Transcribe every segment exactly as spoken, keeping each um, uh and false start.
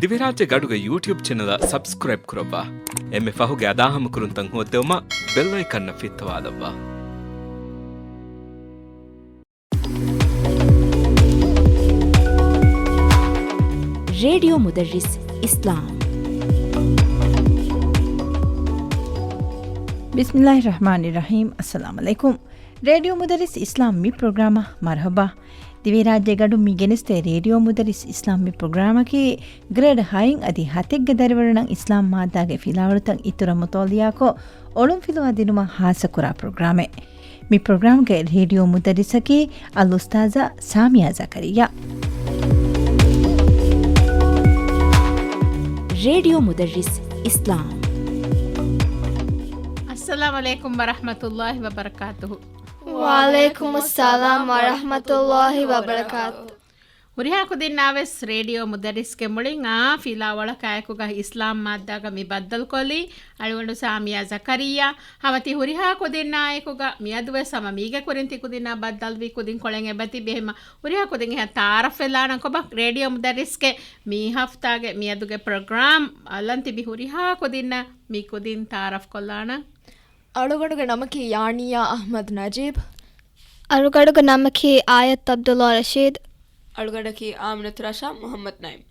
ދިވެހިރާއްޖޭގެ އަޑުގެ ޔޫޓިއުބް ޗެނަލަށް ސަބްސްކްރައިބް ކުރައްވާ. އެންމެ ފަހުގެ އަދާހަމަކުރުންތައް ހޯއްދެވުމަށް ބެލް އައިކަންއަށް ފިއްތަވާލައްވާ. ރޭޑިއޯ މުދައްރިސް އިސްލާމް. ބިސްމިއްލާހި ރަޙްމާނި ރަޙީމް. އައްސަލާމު ޢަލައިކުމް. ރޭޑިއޯ މުދައްރިސް އިސްލާމް މި ޕްރޮގްރާމަށް މަރުޙަބާ. ދިވެހިރާއްޖޭގެ އަޑު މި ގެނެސްދޭ ރޭޑިއޯ މުދައްރިސް އިސްލާމް މި ޕްރޮގްރާމަކީ ގްރޭޑް ހައިން އަދި ހަތެއްގެ ދަރިވަރުންނަށް އިސްލާމް މާއްދާގެ ފިލާވަޅުތައް އިތުރަށް މުޠާލިޢާކޮށް، އޮޅުންފިލުވާ ދިނުމަށް ޚާއްޞަކުރާ ޕްރޮގްރާމެއް. މި ޕްރޮގްރާމްގެ ރޭޑިއޯ މުދައްރިސަކީ އަލްއުސްތާޛާ ސާމިޔާ ޒަކަރިއްޔާ. ރޭޑިއޯ މުދައްރިސް އިސްލާމް. އައްސަލާމު ޢަލައިކުމް ވަރަޙްމަތުﷲި ވަބަރަކާތުހު. ވަޢަލައިކުމުއްސަލާމް ވަރަޙްމަތުﷲި ވަބަރަކާތު. ހުރިހާ ކުދިންނާވެސް ރޭޑިއޯ މުދައްރިސްގެ މުޅިން އާ ފިލާވަޅަކާއެކުގަ އިސްލާމް މާއްދާގަ މި ބައްދަލުކޮށްލީ އަޅުގަނޑު ސާމިޔާ ޒަކަރިއްޔާ. ހަމަ ތި ހުރިހާ ކުދިންނާއެކުގަ މިއަދުވެސް ހަމަ މީގެ ކުރިން ތި ކުދިންނާ ބައްދަލުވީ ކުދިން ކޮޅެއް އެބަތިބި. އެހެންމަ ހުރިހާ ކުދިން އެހާ ތަޢާރަފްވެލާނަން. ކޮބާ ރޭޑިއޯ މުދައްރިސްގެ މި ހަފްތާގެ މިއަދުގެ ޕްރޮގްރާމް ބަލަން ތިބި ހުރިހާ ކުދިންނަށް މި ކުދިން ތަޢާރަފްކޮށްލާނަން. އަޅުގަނޑުގެ ނަމަކީ ޔާނިޔާ އަޙްމަދު ނަޖީބް. އަޅުގަޑުގެ ނަމަކީ އާޔަތް ޢަބްދުﷲ ރަޝީދު. އަޅުގަޑަކީ އާމިނަތު ރަޝާ މުޙައްމަދު ނަޢީމް.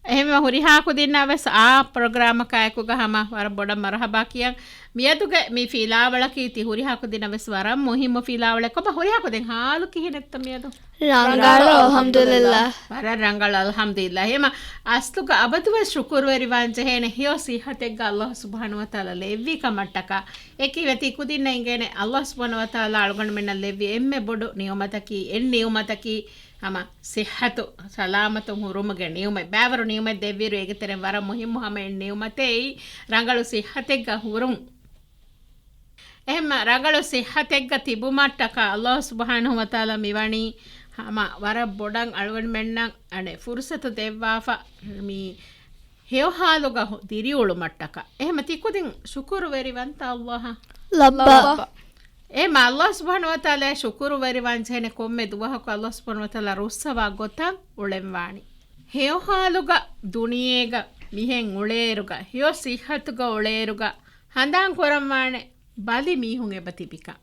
އެހެންވެ ހުރިހާ ކުދިންނާ ވެސް އާ ޕްރޮގްރާމަކާއެކުގަ ހަމަ ވަރަށް ބޮޑަށް މަރުޙަބާ ކިޔަން. މިއަދުގެ މި ފިލާވަޅަކީ ތި ހުރިހާ ކުދިންނަށް ވެސް ވަރަށް މުހިއްމު ފިލާވަޅެއް. ކޮބާ ހުރިހާ ކުދިން ހާލު ކިހިނެއްތަ މިއަދު؟ ރަނގަޅު، އަލްޙަމްދުލިއްލާހް. ވަރަށް ރަނގަޅު، އަލްޙަމްދުލިއްލާހް. އެހެމަ އަސްލުގަ އަބަދުވެސް ޝުކުރުވެރިވާން ޖެހޭނެ ހެޔޮ ސިއްހަތެއްގަ ﷲ ސުބްޙާނަހޫ ވަތަޢާލާ ލެއްވި ކަމަށްޓަކާ. އެކީވެ ތި ކުދިންނަށް އިނގޭނެ ﷲ ސުބްޙާނަހޫ ވަތަޢާލާ އަޅުގަނޑުމެންނަށް ލެއްވި އެންމެ ބޮޑު ނިޢުމަތަކީ، އެއް ނިޢުމަތަކީ ހަމަ ސިއްހަތު، ސަލާމަތުން ހުރުމުގެ ނިޢުމަތް. ބައިވަރު ނިޢުމަތް ދެއްވިއިރު އޭގެ ތެރެއިން ވަރަށް މުހިއްމު ހަމަ އެއް ނިޢުމަތޭ ރަނގަޅު ސިއްހަތެއްގަ ހުރުން. އެހެންމަ ރަނގަޅު ސިއްހަތެއްގަ ތިބުމަށްޓަކާ ﷲ ސުބްޙާނަހޫ ވަތަޢާލާ މިވަނީ ހަމަ ވަރަށް ބޮޑަށް އަޅުގަނޑުމެންނަށް އަނެއް ފުރުޞަތު ދެއްވާފަ މި ހެޔޮ ޙާލުގަ ހު-، ދިރިއުޅުމަށްޓަކާ. އެހެމަ ތި ކުދިން ޝުކުރުވެރިވަންތަ ﷲ އަށް؟ ލައްބަ. އެހެމަ ﷲ ސުބްޙާނަހޫ ވަތަޢާލާ ޝުކުރުވެރިވާން ޖެހޭނެ ކޮންމެ ދުވަހަކު ﷲ ސުބްޙާނަހޫ ވަތަޢާލާ ރުއްސަވާ ގޮތަށް އުޅެންވާނީ. ހެޔޮ ޙާލުގަ ދުނިޔޭގަ މިހެން އުޅޭއިރުގަ، ހެޔޮ ސިއްހަތުގަ އުޅޭއިރުގަ، ހަނދާން ކުރަންވާނެ ބަލި މީހުން އެބަ ތިބިކަން.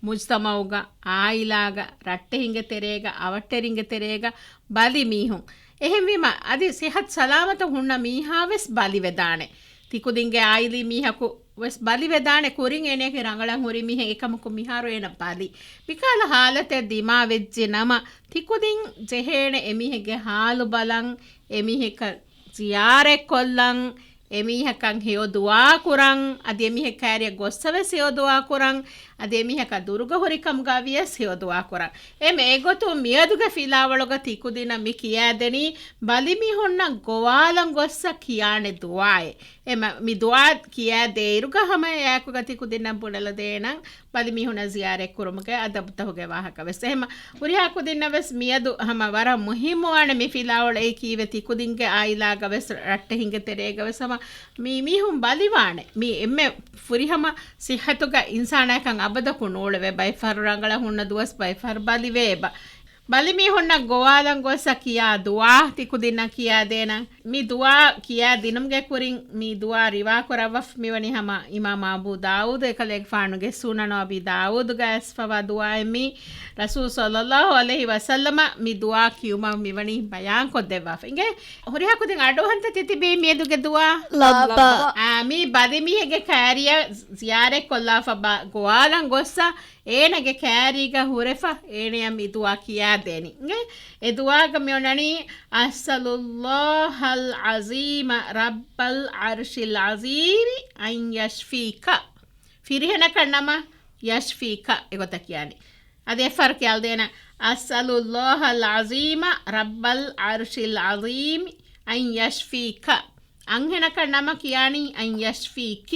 މުޖްތަމަޢުގަ، އާއިލާގަ، ރައްޓެހިންގެ ތެރޭގަ، އަވަށްޓެރިންގެ ތެރޭގަ ބަލި މީހުން. އެހެންވީމަ، އަދި ސިއްހަތު ސަލާމަތު ހުންނަ މީހާ ވެސް ބަލިވެދާނެ. ތިކުދިންގެ އާއިލީ މީހަކު ވެސް ބަލިވެދާނެ، ކުރިން އޭނައަކީ ރަނގަޅަށް ހުރި މީހެއް، އެކަމަކު މިހާރު އޭނަ ބަލި. މިކަހަލަ ޙާލަތެއް ދިމާވެއްޖެ ނަމަ، ތިކުދިން ޖެހޭނެ އެމީހެއްގެ ޙާލު ބަލަން، އެމީހަކަށް ޒިޔާރަތްކޮށްލަން، އެމީހަކަށް ހެޔޮ ދުޢާ ކުރަން، އަދި އެމީހެއް ކައިރިއަށް ގޮއްސަވެސް ހެޔޮ ދުޢާ ކުރަން، އަދި އެމީހަކާ ދުރުގަ ހުރިކަމުގަ ވިޔަސް ހެޔޮ ދުޢާ ކުރަން. އެމެ އެގޮތުން މިއަދުގެ ފިލާވަޅުގަ ތިކުދިންނަށް މި ކިޔާދެނީ، ބަލިމީހުންނަށް ގޮވާލަން ގޮއްސަ ކިޔާނެ ދުޢާއެއް. އެމަ މި ދުޢާ ކިޔާދޭއިރުގަ ހަމަ އެއާއެކުގަ ތިކުދިންނަށް ބުނެލަދޭނަން ބަލިމީހުންނަށް ޒިޔާރަތްކުރުމުގެ އަދަބުތަކުގެ ވާހަކަވެސް. އެހެމަ ހުރިހާ ކުދިންނަށް ވެސް މިއަދު ހަމަ ވަރަށް މުހިއްމުވާނެ މި ފިލާވަޅު އެއީ ކީއްވެ ތިކުދިންގެ އާއިލާގަވެސް ރައްޓެހިންގެ ތެރޭގަވެސް ހަމަ މީ މީހުން ބަލިވާނެ. މީ އެންމެ ފުރިހަމަ ސިއްހަތުގަ އިންސާނާއަކަށް އަބަދަކު ނޫޅެވޭ. ބައެއް ފަހަރު ރަނގަޅަށް ހުންނަ ދުވަސް ބައެއް ފަހަރު ބަލިވޭ އެބަ. ބަލިމީހުންނަށް ގޮވާލަން ގޮއްސަ ކިޔާ ދުޢާ ތިކުދިންނަށް ކިޔާދޭނަން. މި ދުޢާ ކިޔާ ދިނުމުގެ ކުރިން މި ދުޢާ ރިވާކުރައްވަފަ މިވަނީ ހަމަ އިމާމް އަބޫ ދާވޫދު އެކަލޭގެފާނުގެ ސުނަނު އަބީ ދާވޫދުގަ އައިސްފަވާ ދުޢާއެއް މީ. ރަސޫލު ޞައްލައްލާހު ޢަލައިހި ވަސައްލަމަ މި ދުޢާ ކިޔުމަށް މިވަނީ ބަޔާންކޮށްދެއްވާފަ. އިނގޭ ހުރިހާ ކުދިން އަޑުއަހަންތަ ތިތިބީ މިއަދުގެ ދުޢާ؟ ލައްބަ. އާ، މީ ބަލިމީހެއްގެ ކައިރިއަށް ޒިޔާރަތްކޮށްލާފަ ބަ-، ގޮވާލަން ގޮއްސަ އޭނަގެ ކައިރީގަ ހުރެފަ އޭނަޔަށް މި ދުޢާ ކިޔާދޭނީ. އިނގޭ؟ އެ ދުޢާގަ މިއޮންނަނީ، أسأل الله العظيم رب العرش العظيم أن يشفيك. ފިރިހެނަކަށް ނަމަ، ޔަޝްފީކަ އެގޮތަށް ކިޔާނީ. އަދި އެއްފަހަރު ކިޔާލަދޭނަން، أسأل الله العظيم رب العرش العظيم أن يشفيك. އަންހެނަކަށް ނަމަ ކިޔާނީ، أن يشفيك.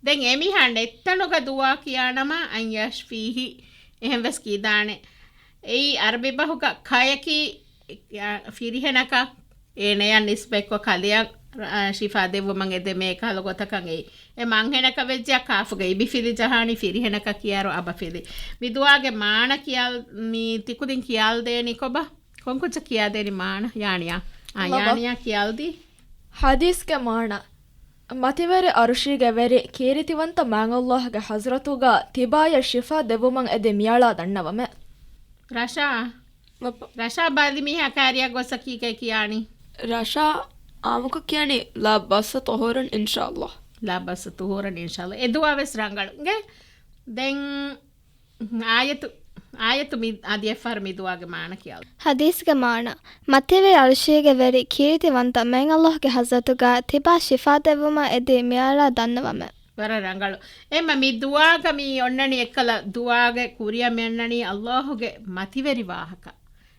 ދެން އެމީހާ ނެތްތަނުގަ ދުޢާ ކިޔާނަމަ، أن يشفيه. އެހެން ވެސް ކީދާނެ. އެއީ އަރަބި ބަހުގަ ކަޔަކީ، އާ، ފިރިހެނަކަށް އޭނަޔަށް ނިސްބަތްކޮށް ކަލެއަށް، އާ، ޝިފާ ދެއްވުމަށް އެދެމޭ ކަހަލަ ގޮތަކަށް އެއީ. އެ މަންހެނަކަށް ވެއްޖެ ކާފުގަ އިބިފިލި ޖަހާނީ، ފިރިހެނަކަށް ކިޔާރު އަބަފިލި. މި ދުޢާގެ މާނަ ކިޔާ، މި ތިކުދިން ކިޔާލަދޭނީ ކޮބާ؟ ކޮންކުއްޖަ ކިޔާދޭނީ މާނަ؟ ޔާނިޔާ. އާ، ލަބަ. ޔާނިޔާ ކިޔާލަދީ. ޙަދީޘްގެ މާނަ. މަތިވެރި ޢަރުޝީގެ ވެރި ކީރިތިވަންތަ މާތް ﷲ ގެ ޙަޟްރަތުގަ ތިބާޔަށް ޝިފާ ދެއްވުމަށް އެދި މިއަޅާ ދަންނަވަމޭ. ރަޝާ. ލަބަ. ރަޝާ ބަލި މީހާ ކާރިއަށް ގޮސް ކީކޭ ކިޔާނީ؟ ރަޝާ އާންމުކޮށް ކިޔާނީ لا بأس طهورا إن شاء الله. لا بأس طهورا إن شاء الله. އެ ދުޢާ ވެސް ރަނގަޅު. އިނގޭ؟ ދެން އާޔަތު، އާޔަތު މި، އަދި އެއްފަހަރު މި ދުޢާގެ މާނަ ކިޔާލަ. ޙަދީޘްގެ މާނަ. މަތިވެރި ޢަރުޝީގެ ވެރި ކީރިތިވަންތަ މާތް ﷲ ގެ ޙަޟްރަތުގަ ތިބާ ޝިފާ ދެއްވުމަށް އެދި މިއަޅާ ދަންނަވަމޭ. ވަރަށް ރަނގަޅު. އެމަ މި ދުޢާގަ މި އޮންނަނީ އެއްކަލަ ދުޢާގެ ކުރިއަށް މިއަންނަނީ ﷲ ގެ މަތިވެރި ވާހަކަ.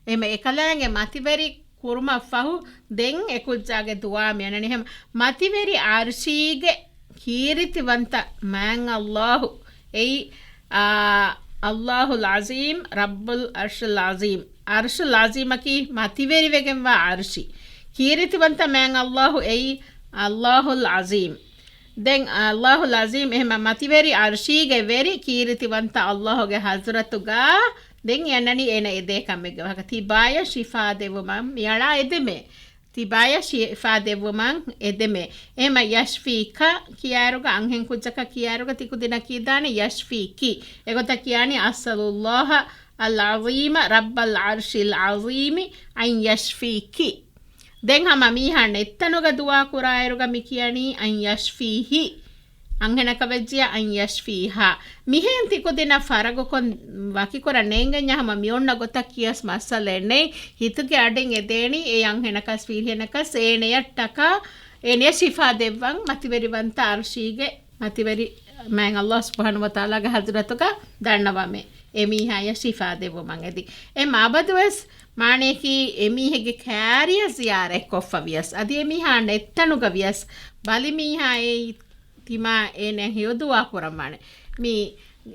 އެމަ އެކަލާނގެ މަތިވެރި ކުރުމަށް ފަހު ދެން އެ ކުއްޖާގެ ދުޢާ މިއަންނަނީ ހަމަ މަތިވެރި ޢަރުޝީގެ ކީރިތިވަންތަ މާތް ﷲ އެއީ، އާ، ﷲ العظيم رب العرش العظيم. ޢަރްޝުލް ޢަޒީމަކީ މަތިވެރިވެގެންވާ ޢަރުޝި. ކީރިތިވަންތަ މާތް ﷲ އެއީ ﷲ العظيم. ދެން ﷲ العظيم އެހެމަ މަތިވެރި ޢަރުޝީގެ ވެރި ކީރިތިވަންތަ ﷲ ގެ ޙަޟްރަތުގަ ދެން އެ އަންނަނީ އޭނަ އެދޭ ކަމެއްގެ ވާހަކަ. ތިބާޔަށް ޝިފާ ދެއްވުމަށް މިއަޅާ އެދެމޭ. ތިބާޔަށް ޝިފާ ދެއްވުމަށް އެދެމޭ. އެހެމަ ޔަޝްފީކަ ކިޔާއިރުގަ އަންހެން ކުއްޖަކަށް ކިޔާއިރުގަ ތިކުދިންނަށް ކީދާނެ ޔަޝްފީކި. އެގޮތަށް ކިޔާނީ أسأل الله العظيم رب العرش العظيم أن يشفيك. ދެން ހަމަ މީހާ ނެތްތަނުގަ ދުޢާ ކުރާއިރުގަ މި ކިޔަނީ أن يشفيه. އަންހެނަކަށް ވެއްޖިޔާ أن يشفيها. މިހެން ތިކުދިންނަށް ފަރަގުކޮށް ވަކިކުރަން ނޭނގެންޏާ ހަމަ މި އޮންނަ ގޮތަށް ކިޔަސް މައްސަލައެއް ނެތް. ހިތުގެ އަޑިން އެދޭނީ އެ އަންހެނަކަސް ފިރިހެނަކަސް އޭނަޔަށްޓަކާ އޭނަޔަށް ޝިފާ ދެއްވަން މަތިވެރިވަންތަ ޢަރުޝީގެ މަތިވެރި މާތް ﷲ ސުބްޙާނަހޫ ވަތަޢާލާގެ ޙަޟްރަތުގަ ދަންނަވަމޭ. އެ މީހާޔަށް ޝިފާ ދެއްވުމަށް އެދި. އެ މާބަދުވެސް މާނަޔަކީ އެ މީހެއްގެ ކާރިއަށް ޒިޔާރަތް ކޮށްފަ ވިޔަސް، އަދި އެ މީހާ ނެތްތަނުގަ ވިޔަސް، ބަލި މީހާ އެއީ ތިމާ އޭނަ ހެޔޮ ދުޢާ ކުރަންވާނެ. މި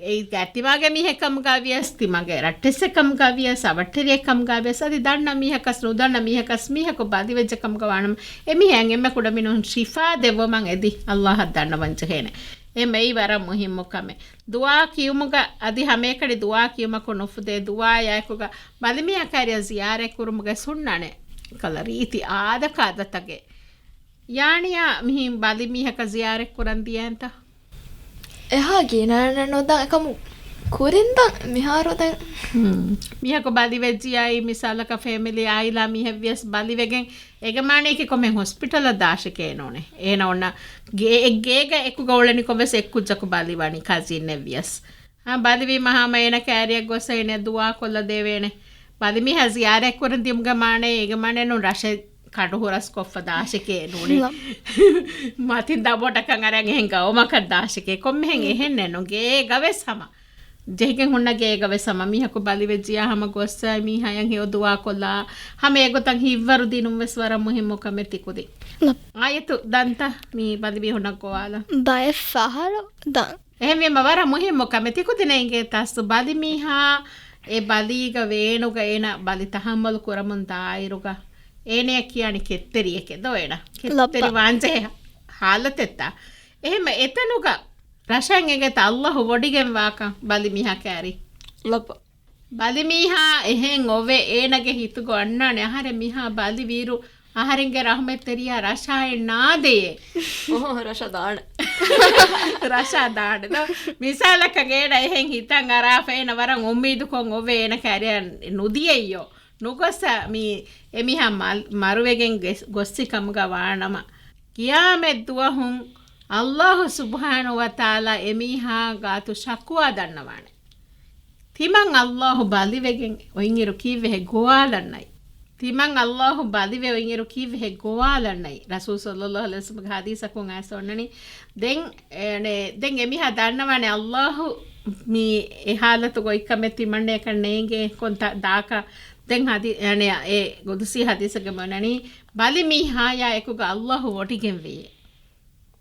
އެ ތިމާގެ މީހެއް ކަމުގަ ވިޔަސް، ތިމާގެ ރައްޓެއްސެއް ކަމުގަ ވިޔަސް، އަވަށްޓެރިއެއް ކަމުގަ ވިޔަސް، އަދި ދަންނަ މީހަކަސް ނުދަންނަ މީހަކަސް މީހަކު ބަލިވެއްޖެ ކަމުގަ ވާނަމަ، އެ މީހާ އެންމެ ކުޑަމިނުން ޝިފާ ދެއްވުމަށް އެދި ﷲ އަށް ދަންނަވަން ޖެހޭނެ. އެ މެއި ވަރަށް މުހިއްމު ކަމެއް. ދުޢާ ކިޔުމުގަ އަދި ހަމައެކަނި ދުޢާ ކިޔުމަކު ނުފުދޭ. ދުޢާޔާއެކުގަ ބަލިމީހާ ކާރިއަށް ޒިޔާރަތް ކުރުމުގެ ސުންނަނެއް ކަލަ ރީތި އާދަކާދަތަކެއް. ޔާނިޔާ މިހިން ބަލިމީހަކަށް ޒިޔާރަތް ކުރަން ދިޔައިންތަ؟ އެހާ ގިނައެއް ނުދާ އެކަމު ކުރިން ދާ މިހާރު ދެން. ހުން. މީހަކު ބަލިވެއްޖިޔާއި މިސާލަކަށް ފެމިލީ އާއިލާ މީހެއް ވިޔަސް ބަލިވެގެން އޭގެ މާނަޔަކީ ކޮންމެހެން ހޮސްޕިޓަލަށް ދާށެކޭ ނޫނޭ. އޭނަ އޮންނަ ގޭ-، އެއް ގޭގަ އެކުގަ އުޅެނިކޮށް ވެސް އެއްކުއްޖަކު ބަލިވަނީ ކަޒިންއެއް ވިޔަސް. އާ، ބަލިވީމަ ހަމަ އޭނަ ކާރިއަށް ގޮސް އޭނަ ދުޢާ ކޮށްލަ ދެވޭނެ. ބަލިމީހާ ޒިޔާރަތް ކުރަން ދިޔުމުގެ މާނައީ އޭގެ މާނައެއް ނޫން ރަށެއް ކަނޑު ހުރަސް ކޮށްފަ ދާށެކޭ ނޫނީ. ނަ. މަތިން ދަބޮޓަކަށް އަރަން އެހެން ގައުމަކަށް ދާށެކޭ. ކޮންމެހެން ނަ. އެހެންނެއް ނޫން. ގޭގަ ވެސް ހަމަ. ޖެހިގެން ހުންނަ ގޭގަ ވެސް ހަމަ މީހަކު ބަލިވެއްޖިޔާ ހަމަ ގޮއްސަ މީހާޔަށް ހެޔޮ ދުޢާ ކޮށްލާ. ހަމަ އެގޮތަށް ހިތްވަރު ދިނުން ވެސް ވަރަށް މުހިއްމު ކަމެއް ތިކުދިން. ނަ. އާޔަތު ދަންތަ މީ ބަލިވީ ހުންނަ ގޮވާލަ. ދައެއް ފަހަރު ދަން. އެހެންވީމަ ވަރަށް މުހިއްމު ކަމެއް. ތިކުދިންނަށް އިނގޭތަ ސު ބަލިމީހާ އެ ބަލީގަ ވޭނުގަ އޭނަ ބަލި ތަހައްމަލު ކުރަމުން ދާއިރުގަ އޭނަޔަށް ކިޔާނެ ކެތްތެރިއެކޭ ދޯ އޭނަ؟ ކެތްތެރި ލައްބަ. ވާންޖެހޭ ހާލަތެއްތަ؟ އެހެންމަ އެތަނުގަ ރަށަށް އެނގޭތަ ﷲ ވޮޑިގެން ވާކަން ބަލިމީހާ ކާރި؟ ލައްބަ. ބަލިމީހާ އެހެން އޮވެ އޭނަގެ ހިތުގަ އަންނާނެ އަހަރެން މިހާ ބަލިވިއިރު އަހަރެންގެ ރަޙުމަތްތެރިޔާ ރަށާއެއް ނާދެޔޭ. އޯ، ރަށަށް ދާނެ. ރަށަށް ދާނެ ދޯ. މިސާލަކަށް އޭނަ އެހެން ހިތަށް އަރާފަ އޭނަ ވަރަށް އުއްމީދުކޮށް އޮވޭ އޭނަ ކާރިއަށް ނުދިޔައީޔޯ. ނުގޮސް މި އެމީހާ މަ-، މަރުވެގެން ގެ-، ގޮއްސި ކަމުގަ ވާނަމަ، ޤިޔާމަތް ދުވަހުން ﷲ ސުބްޙާނަހޫ ވަތަޢާލާ އެމީހާ ގާތު ޝަކުވާ ދަންނަވާނެ. ތިމަން ﷲ ބަލިވެގެން އޮތްއިރު ކީއްވެހޭ ގޮވާލަންނައި؟ ތިމަން ﷲ ބަލިވެ އޮތްއިރު ކީއްވެހޭ ގޮވާލަންނައި؟ ރަސޫލު ޞައްލައްލާހު ޢަލައިހި ވަސައްލަމްގެ ޙަދީޘަކުން އައިސް އޮންނަނީ. ދެން، އެ، ދެން އެމީހާ ދަންނަވާނެ ﷲ މި އެ ޙާލަތުގަ އޮތްކަމެއް ތިމަންނަޔަކަށް ނޭނގޭ ކޮންތާ ދާކަށް. ދެން ޙަދީ-، އެ، ޤުދުސީ ޙަދީޘެއްގަ އޮންނަނީ، ބަލި މީހާޔާ އެކުގަ ﷲ ވޮޑިގެން ވެޔޭ.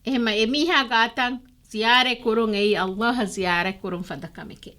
އެހެންމަ އެމީހާ ގާތަށް ޒިޔާރަތް ކުރުން އެއީ ﷲ އަށް ޒިޔާރަތް ކުރުން ފަދަ ކަމެކޭ.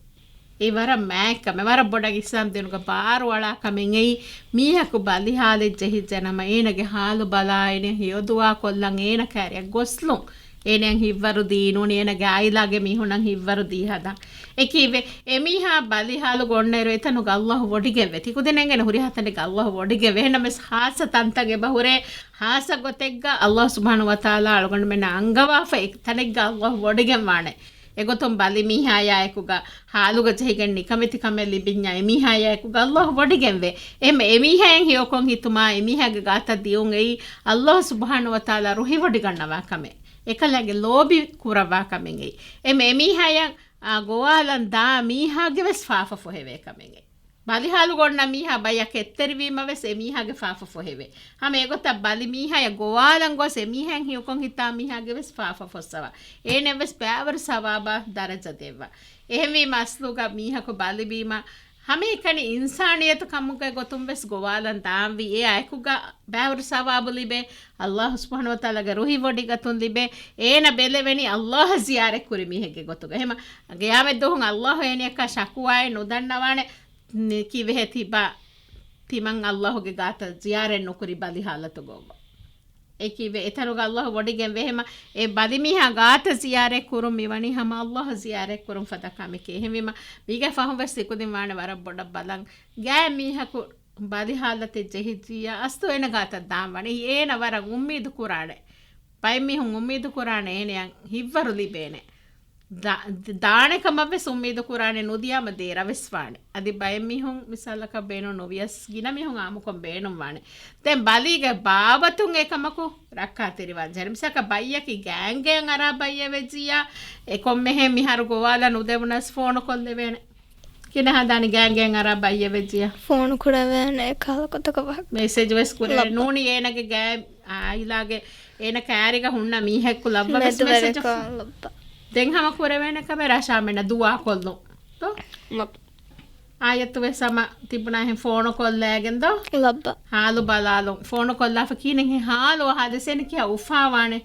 އެ ވަރަށް މާތް ކަމެއް، ވަރަށް ބޮޑަށް އިސްލާމް ދީނުގަ ބާރުއަޅާ ކަމެއް އެއީ، މީހަކު ބަލި ޙާލެއް ޖެހިއްޖެ ނަމަ، އޭނަގެ ޙާލު ބަލާ، އޭނަ ހެޔޮ ދުޢާ ކޮށްލަން، އޭނަ ކާރިއަށް ގޮސްލުން. އޭނައަށް ހިތްވަރު ދީ ނޫނީ އޭނަގެ އާއިލާގެ މީހުންނަށް ހިތްވަރު ދީ ހަދާ. އެކީވެ، އެމީހާ ބަލި ހާލުގަ އޮންނައިރު އެތަނުގަ ﷲ ވޮޑިގެންވޭ. ތިކުދިން އެނގޭނެ ހުރިހާ ތަނެއްގަ ﷲ ވޮޑިގެންވޭ. އެހެންނަމަވެސް ހާއްސަ ތަންތަން އެބަ ހުރޭ، ހާއްސަ ގޮތެއްގަ ﷲ ސުބްޙާނަހޫ ވަތަޢާލާ އަޅުގަނޑުމެންނަށް އަންގަވާފަ އެ ތަނެއްގަ ﷲ ވޮޑިގެންވާނެ. އެގޮތުން ބަލި މީހާޔާއެކުގަ ހާލުގަ ޖެހިގެން ނިކަމެތި ކަމެއް ލިބިންޏާ އެމީހާޔާއެކުގަ ﷲ ވޮޑިގެންވޭ. އެހެން އެމީހާޔަށް ހެޔޮކޮށް ހިތުމާ އެމީހާގެ ގާތަށް ދިޔުން އެއީ ﷲ ސުބްޙާނަހޫ ވަތަޢާލާ ރުހިވޮޑިގަންނަވާ ކަމެއް. އެކަލާނގެ ލޯބި ކުރައްވާ ކަމެއް އެއީ. އެމެ އެމީހާޔަށް، އާ، ގޮވާލަން ދާ މީހާގެ ވެސް ފާފަ ފޮހެވޭ ކަމެއް އެއީ. ބަލިހާލުގަ އޮންނަ މީހާ ބައްޔަށް ކެތްތެރިވީމަ ވެސް އެމީހާގެ ފާފަ ފޮހެވޭ. ހަމަ އެގޮތަށް ބަލި މީހާޔަށް ގޮވާލަން ގޮސް އެމީހާއަށް ހެޔޮކޮށް ހިތާ މީހާގެ ވެސް ފާފަ ފޮއްސަވާ. އޭނަ ވެސް ބައިވަރު ސަވާބާ ދަރަޖަ ދެއްވާ. އެހެންވީމަ އަސްލުގަ މީހަކު ބަލިވީމަ ހަމައެކަނި އިންސާނިއްޔަތު ކަމުގެ ގޮތުން ވެސް ގޮވާލަން ދާންވީ. އެއާ އެކުގަ ބައިވަރު ސަވާބު ލިބޭ، ﷲ ސުބްޙާނަހޫ ވަތަޢާލާގެ ރުހި ވޮޑިގަތުން ލިބޭ، އޭނަ ބެލެވެނީ ﷲ އަށް ޒިޔާރަތް ކުރި މީހެއްގެ ގޮތުގަ. އެހެމަ ޤިޔާމަތް ދުވަހު ﷲ އޭނައަކާ ޝަކުވާއެއް ނުދަންނަވާނެ، ނި-، ކީއްވެހޭ ތިބާ ތިމަން ﷲ ގެ ގާތަށް ޒިޔާރަތް ނުކުރި ބަލި ހާލަތުގައެއް. އެކީވެ އެތަނުގަ ﷲ ވޮޑިގެން ވޭ. އެހެމަ އެ ބަލިމީހާ ގާތަށް ޒިޔާރަތް ކުރުން މިވަނީ ހަމަ ﷲ ޒިޔާރަތް ކުރުން ފަދަ ކަމެކޭ. އެހެންވީމަ މީގެ ފަހުން ވެސް ތިކުދިން ވާނެ ވަރަށް ބޮޑަށް ބަލަން. ގާތް މީހަކު ބަލި ހާލަތެއް ޖެހިއްޖިއްޔާ އަސްލު އޭނަ ގާތަށް ދާން ވާނެ. އޭނަ ވަރަށް އުއްމީދު ކުރާނެ. ބައެއް މީހުން އުއްމީދު ކުރާނެ އޭނައަށް ހިތްވަރު ލިބޭނެ. ދާ-، ދާނެ ކަމަށް ވެސް އުއްމީދު ކުރާނެ، ނުދިޔާމަ ދޭރަ ވެސް ވާނެ. އަދި ބައެއް މީހުން މިސާލަކަށް ބޭނުން ނުވިޔަސް ގިނަ މީހުން އާއްމުކޮށް ބޭނުން ވާނެ. ދެން ބަލީގެ ބާވަތުން އެކަމަކު ރައްކާތެރިވާން ޖެހޭ. މިސާލަކަށް ބައްޔަކީ ގާތްގައި އަރާ ބައްޔެއް ވެއްޖިއްޔާ، އެ ކޮންމެހެން މިހާރު ގޮވާލަ ނުދެވުނަސް ފޯނު ކޮށްލެވޭނެ. ކިނަ ހަދާނީ ގާތްގައި އަރާ ބައްޔެއް ވެއްޖިއްޔާ. ފޯނު ކުރެވޭނެ އެކަހަލަ ގޮތަކަށް ވާހަކަ. މެސެޖް ވެސް ކުރޭ. ލައްބަ. ނޫނީ އޭނަގެ ގާތް އާއިލާގެ އޭނަ ކައިރީގަ ހުންނަ މީހަކު ލައްބަ ވެސް މެސެޖް މެދުވެރިކޮށް ލައްބަ. ދެން ހަމަ ކުރެވޭނެ ކަމެއް ރަޝާމެންނަށް ދުޢާ ކޮށްލުން. ތޯ؟ ލައްބަ. އާޔަތު ވެސް ހަމަ ތިބުނާހެން ފޯނު ކޮށްލައިގެން ދޯ؟ ލައްބަ. ހާލު ބަލާލުން. ފޯނު ކޮށްލާފަ ކިހިނެއް ހާލު އަހާލިސޭނެ ކިހާ އުފާވާނެ.